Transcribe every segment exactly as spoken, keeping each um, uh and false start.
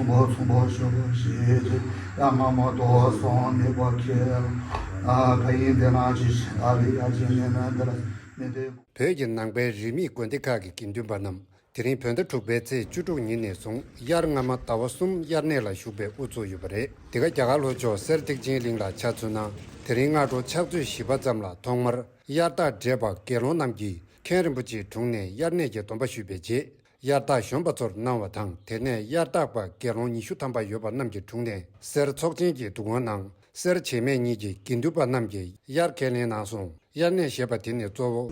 མོ་ཚོང་པོ་ཞོ་ཞེས་བྱས། ཡ་ང་མོ་དོ་སོང་ནི་པོ་ཁེ། ཨ་ཕ་ཡིན་དེ་ན་ཅི་ཨ་བི་ཡ་ཅི་ནི་ན་དེ་ལ་ནི་དེ། བོད་ཀྱི་ནང་པའི་རིས་མེད་དགོན་སྡེ་ཁག་གི་དགེ་འདུན་པ་རྣམས་དེ་རིང་བོད་ཟླ་དྲུག་པའི་ཚེས་བཅུ་དྲུག་ཉིན་ནས་བཟུང་དབྱར་སྔ་མ་ཟླ་བ་གསུམ་དབྱར་གནས་ལ་ཞུགས་པའི་དབུ་ཚུགས་ཡོད་པ་རེད། འདི་ག་རྒྱ་གར་ལྷོ་ཕྱོགས་སེར་ཐེག་ཆེན་གླིང་ལ་ཆ་མཚོན་ན། དེ་རིང་སྔ་དྲོ་ཕྱག་ཚོད་བཞི་པ་ཙམ་ལ་ཐོག་མར་དབྱར་སྟག་བགྲེས་པ་དགེ་སློང་རྣམས་ཀྱིས་མཁན་རིན་པོ་ཆེའི་དྲུང་ནས་དབྱར་གནས་ཀྱི་སྡོམ་པ་ཞུས་པའི་རྗེས། དབྱར་སྟག་གཞོན་པ་ཚོར་གནང་བ་དང་། དེ་ནས་དབྱར་སྟག་པ་དགེ་སློང་ཉི་ཤུ་ཐམ་པ་ཡོད་པ་རྣམས་ཀྱི་དྲུང་ནས་གསེར་ཚོགས་ཆེན་གྱི་འདུ་ཁང་ནང་གསེར་བྱེས་སྨད་གཉིས་ཀྱི་དགེ་འདུན་པ་རྣམས་ཀྱིས་དབྱར་ཁས་ལེན་གནང་སོང་། དབྱར་གནས་ཞེས་པ་དེ་ནི་གཙོ་བོ་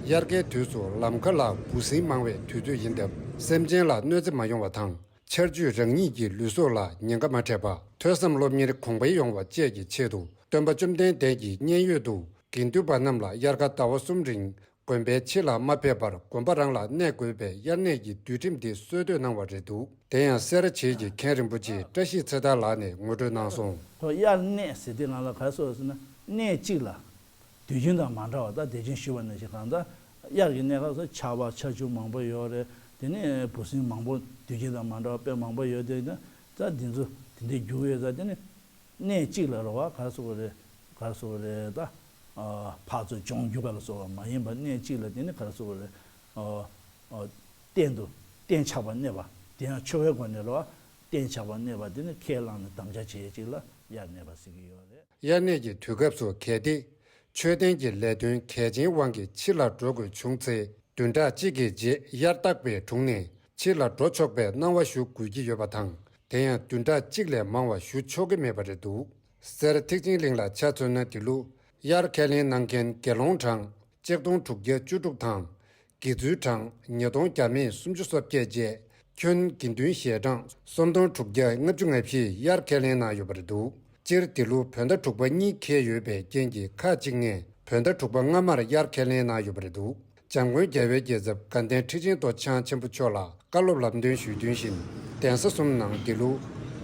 དབྱར་ཁའི་དུས་སུ་ལམ་ཁ་ལ་འབུ་སྲིན་མང་བའི་དུས་ཚོད་ཡིན་སྟབས། སེམས་ཅན་ལ་གནོད་འཚེ་མ་ཡོང་བ་དང་། ཆར་ཆུས་རང་ཉིད་ཀྱི་ལུས་སྲོག་ལ་ཉེན་ཁ་མ་འཕྲད་པ། ཐོས་བསམ་སློབ་གཉེར་གོང་འཕེལ་ཡོང་བ་བཅས་ཀྱི་ཆེད་དུ། སྟོན་པ་བཅོམ་ལྡན་འདས་ཀྱི་མཉན་ཡོད་དུ་དགེ་འདུན་པ་རྣམས་ལ་དབྱར་ཁ་ཟླ་བ་གསུམ་རིང་དགོན་པའི་ཕྱི་ལ་མ་ཕེབས་པར་དགོན་པ་རང་ལ་གནས་དགོས་པའི་དབྱར་གནས་ཀྱི་འདུལ་ཁྲིམས་དེ་སྲོལ་གཏོད་གནང་བ་རེད་འདུག་དེ་ཡང་སེ་ར་བྱེས་ཀྱི་མཁན་རིན་པོ་ཆེ་བཀྲ་ཤིས་ཚེ་ཐར་ལགས་ནས་ངོ་སྤྲོད་གནང་སོང་། ཁོ་དབྱར་གནས་ཟེར་དུས་ནང་ལ་ག་རེ་ཟེར་ན། གནས་གཅིག་ལ་དུས་རྒྱུན་དང་མ་འདྲ་བ། ད་དེ་བཞིན་ཞུས་པ་ནང་བཞིན་གང་ལྟར་དབྱར་གྱི་གནས་སྐབས་སུ་ཆར་པ་ཆར་ཆུ་མང་པོ་ཡོད་རེད། དེ་ནས་འབུ་སྲིན་མང་པོ་དུས་རྒྱུན་དང་མ་འདྲ་བ་དཔེ་མང་པོ་ཡོད་དེ། ད་འདི་ཚོ་དེ་འདྲའི་རྒྱུག་ཡོད་ཙང་། དེ་ནས་གནས་གཅིག་ལ་རེད་བ། ག་རེ་ཟེར་དགོས་རེད། ག་རེ་ཟེར་དགོས་རེད། ད་ཨ་ཕར་ཚུར་ལྗོངས་རྒྱུག་པ་ལ་སོགས་པ་མ་ཡིན་པ། གནས་གཅིག་ལ་དེ་ནི་ག་རེ་ཟེར་དགོས་རེད། ཨ་ཨ་གཏན་དུ་གཏན་ཆགས་པར་གནས་པ། དེ་ཡང་འཆི་བའི་སྒོ་ནས་རེད་བ། གཏན་ཆགས་པར་གནས་པ་དེ་ནི་ཁས་བླངས་ནས་དམ་བཅའ་བྱེད་ཡས་ཅིག་ལ་དབྱར་གནས་པ་ཟེར་གྱི་ཡོད་རེད། དབྱར་གནས་ཀྱི་དུས་སྐབས་སུ་གལ་ཏེ་ཆོས་ལྡན་གྱི་ལས་དོན་གལ་ཆེན་དབང་གིས་ཕྱི་ལ་འགྲོ་དགོས་བྱུང་ཚེ། བདུན་ཕྲག་གཅིག་གི་རྗེས་དབྱར་སྟག་པའི་དྲུང་ནས་ཕྱི་ལ་འགྲོ་ཆོག་པའི་གནང་བ་ཞུ་དགོས་ཀྱི་ཡོད་པ་དང་། དེ་ཡང་བདུན་ཕྲག་གཅིག་ལས་མང་བ་ཞུ་ཆོག་གི་མེད་པ་རེད་འདུག་སེར་ཐེག་ཆེན་གླིང་ལ་ཆ་མཚོན་ན། འདི་ལོ་དབྱར་ཁས་ལེན་གནང་མཁན་དགེ་སློང་གྲངས་གཅིག་སྟོང་དྲུག་བརྒྱ་བཅུ་དྲུག་དང་། དགེ་ཚུལ་གྲངས་ཉིས་སྟོང་བརྒྱ་མེད་སུམ་ཅུ་སོ་བརྒྱད་བཅས། ཁྱོན་དགེ་འདུན་ཞལ་གྲངས་སུམ་སྟོང་དྲུག་བརྒྱ་ལྔ་བཅུ་ང་བཞི་དབྱར་ཁས་ལེན་གནང་ཡོད་པ་རེད་འདུག་སྤྱིར་འདི་ལོ་བོད་ཟླ་དྲུག་པ་གཉིས་འཁེལ་ཡོད་པའི་རྐྱེན་གྱིས་ཁག་ཅིག་ནས་བོད་ཟླ་དྲུག་པ་སྔ་མར་དབྱར་ཁས་ལེན་གནང་ཡོད་པ་རེད་འདུག་འཇམ་མགོན་རྒྱལ་བའི་རྒྱལ་ཚབ་དགའ་ལྡན་ཁྲི་ཆེན་ཐོག་འཆང་ཆེན་པོ་མཆོག་ལ་བཀའ་སློབ་ལམ་སྟོན་ཞུས་དོན་བཞིན། གདན་ས་གསུམ་ནང་འདི་ལོ་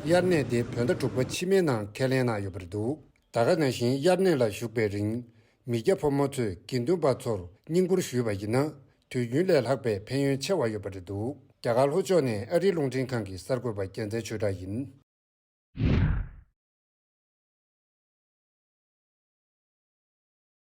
དབྱར་གནས་དེ་བོད་ཟླ་དྲུག་པ་ཕྱི་མའི་ནང་ཁས་ལེན་གནང་ཡོད་པ་རེད་འདུག་ད་ག་ནང་བཞིན་དབྱར་གནས་ལ་བཞུགས་པའི་རིང་། མི་སྐྱ་ཕོ་མོ་ཚོས་དགེ་འདུན་པ་ཚོར་བསྙེན་བཀུར་ཞུས་པ་ཡིན་ན། དུས་རྒྱུན་ལས་ལྷག་པའི་ཕན་ཡོན་ཆེ་བ་ཡོད་པ་རེད་འདུག་རྒྱ་གར་ལྷོ་ཕྱོགས་ནས་ཨ་རིའི་རླུང་འཕྲིན་ཁང་གི་གསར་འགོད་པ་རྒྱལ་མཚན་ཆོས་གྲགས་ཡིན།